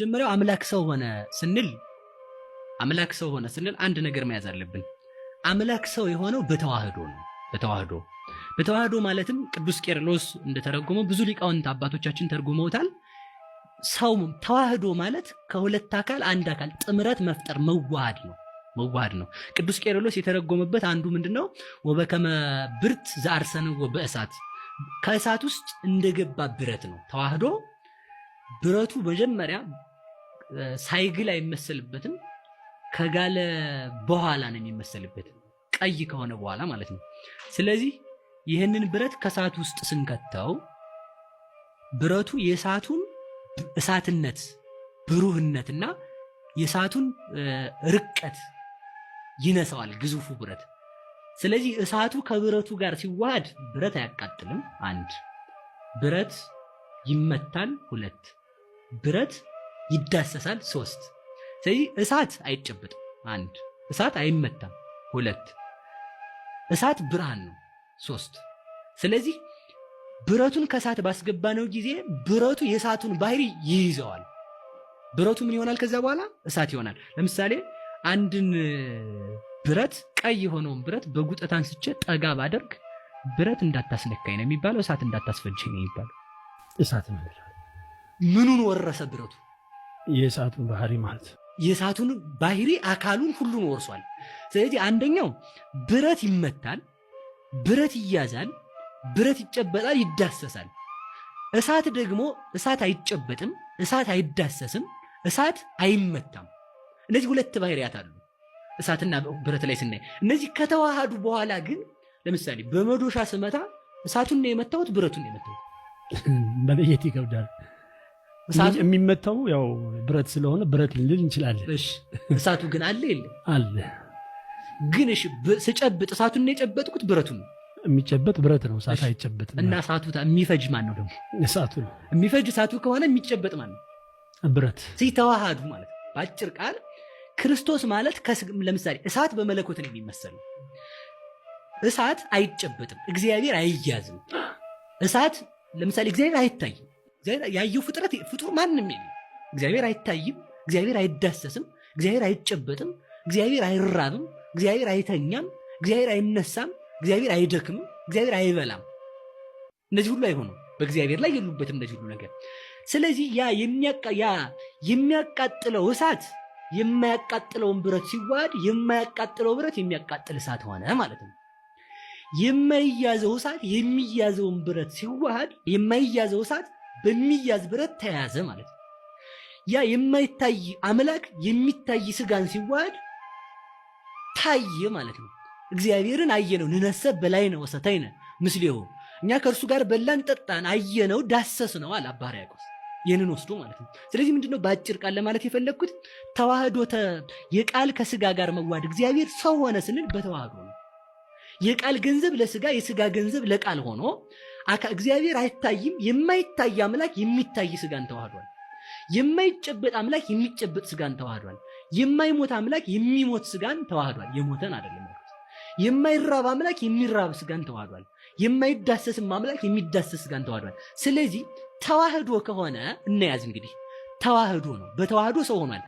መጀመሪያው አምላክ ሰው ሆነ ስንል፣ አምላክ ሰው ሆነ ስንል አንድ ነገር መያዝ አለብን። አምላክ ሰው የሆነው በተዋህዶ ነው። በተዋህዶ ማለትም ቅዱስ ቄርሎስ እንደተረጎመው፣ ብዙ ሊቃውንት አባቶቻችን ተርጉመውታል። ሰው ተዋህዶ ማለት ከሁለት አካል አንድ አካል ጥምረት መፍጠር፣ መዋሃድ ነው። መዋሃድ ነው። ቅዱስ ቄርሎስ የተረጎመበት አንዱ ምንድነው? ወበከመ ብርት ዘአርሰንዎ በእሳት፣ ከእሳት ውስጥ እንደገባ ብረት ነው። ተዋህዶ ብረቱ መጀመሪያ ሳይግል አይመሰልበትም። ከጋለ በኋላ ነው የሚመሰልበት፣ ቀይ ከሆነ በኋላ ማለት ነው። ስለዚህ ይህንን ብረት ከእሳት ውስጥ ስንከተው ብረቱ የእሳቱን እሳትነት፣ ብሩህነትና የእሳቱን ርቀት ይነሳዋል፣ ግዙፉ ብረት። ስለዚህ እሳቱ ከብረቱ ጋር ሲዋሃድ ብረት አያቃጥልም። አንድ፣ ብረት ይመታል። ሁለት፣ ብረት ይዳሰሳል። ሶስት። ስለዚህ እሳት አይጨበጥም። አንድ፣ እሳት አይመታም። ሁለት፣ እሳት ብርሃን ነው። ሶስት። ስለዚህ ብረቱን ከእሳት ባስገባነው ጊዜ ብረቱ የእሳቱን ባህሪ ይይዘዋል። ብረቱ ምን ይሆናል? ከዛ በኋላ እሳት ይሆናል። ለምሳሌ አንድን ብረት፣ ቀይ የሆነውን ብረት በጉጠት አንስቼ ጠጋ ባደርግ ብረት እንዳታስነካኝ ነው የሚባለው፣ እሳት እንዳታስፈጅኝ ነው የሚባለው። እሳት ነው። ምኑን ወረሰ ብረቱ? የእሳቱን ባህሪ ማለት። የእሳቱን ባህሪ፣ አካሉን ሁሉን ወርሷል። ስለዚህ አንደኛው ብረት ይመታል፣ ብረት ይያዛል፣ ብረት ይጨበጣል፣ ይዳሰሳል። እሳት ደግሞ እሳት አይጨበጥም፣ እሳት አይዳሰስም፣ እሳት አይመታም። እነዚህ ሁለት ባህሪያት አሉ እሳትና ብረት ላይ ስናይ። እነዚህ ከተዋሃዱ በኋላ ግን ለምሳሌ በመዶሻ ስመታ እሳቱን ነው የመታሁት፣ ብረቱን ነው የመታሁት? መለየት ይከብዳል። የሚመታው ያው ብረት ስለሆነ ብረት ልንል እንችላለን። እሺ፣ እሳቱ ግን አለ የለም? አለ። ግን እሺ፣ ስጨብጥ እሳቱን ነው የጨበጥኩት፣ ብረቱን ነው? የሚጨበጥ ብረት ነው፣ እሳት አይጨበጥም። እና እሳቱ የሚፈጅ ማን ነው ደግሞ? እሳቱ ነው። የሚፈጅ እሳቱ ከሆነ የሚጨበጥ ማን ነው? ብረት። ሲተዋሃዱ ማለት ነው። በአጭር ቃል ክርስቶስ ማለት ለምሳሌ እሳት በመለኮት ነው የሚመሰለው። እሳት አይጨበጥም፣ እግዚአብሔር አይያዝም። እሳት ለምሳሌ እግዚአብሔር አይታይም። እግዚአብሔር ያየው ፍጥረት ፍጡር ማንም የለም። እግዚአብሔር አይታይም፣ እግዚአብሔር አይዳሰስም፣ እግዚአብሔር አይጨበጥም፣ እግዚአብሔር አይራብም፣ እግዚአብሔር አይተኛም፣ እግዚአብሔር አይነሳም፣ እግዚአብሔር አይደክምም፣ እግዚአብሔር አይበላም። እነዚህ ሁሉ አይሆኑም። በእግዚአብሔር ላይ የሉበትም እነዚህ ሁሉ ነገር። ስለዚህ ያ የሚያቃጥለው እሳት የማያቃጥለውን ብረት ሲዋሃድ የማያቃጥለው ብረት የሚያቃጥል እሳት ሆነ ማለት ነው። የማይያዘው እሳት የሚያዘውን ብረት ሲዋሃድ የማይያዘው እሳት በሚያዝ ብረት ተያዘ ማለት ነው። ያ የማይታይ አምላክ የሚታይ ስጋን ሲዋሃድ ታየ ማለት ነው። እግዚአብሔርን አየነው፣ ንሕነሰ በላዕነ ወሰተይነ ምስሌሁ፣ እኛ ከእርሱ ጋር በላን ጠጣን፣ አየነው፣ ዳሰስነው አለ አባ ሕርያቆስ። ይህንን ወስዶ ማለት ነው። ስለዚህ ምንድነው በአጭር ቃል ለማለት የፈለግኩት፣ ተዋህዶ፣ የቃል ከስጋ ጋር መዋሃድ፣ እግዚአብሔር ሰው ሆነ ስንል በተዋህዶ ነው። የቃል ገንዘብ ለስጋ፣ የስጋ ገንዘብ ለቃል ሆኖ እግዚአብሔር አይታይም። የማይታይ አምላክ የሚታይ ስጋን ተዋህዷል። የማይጨበጥ አምላክ የሚጨበጥ ስጋን ተዋህዷል። የማይሞት አምላክ የሚሞት ስጋን ተዋህዷል። የሞተን አይደለም ያልኩት። የማይራብ አምላክ የሚራብ ስጋን ተዋህዷል። የማይዳሰስም አምላክ የሚዳሰስ ስጋን ተዋህዷል። ስለዚህ ተዋህዶ ከሆነ እናያዝ እንግዲህ ተዋህዶ ነው። በተዋህዶ ሰው ሆኗል።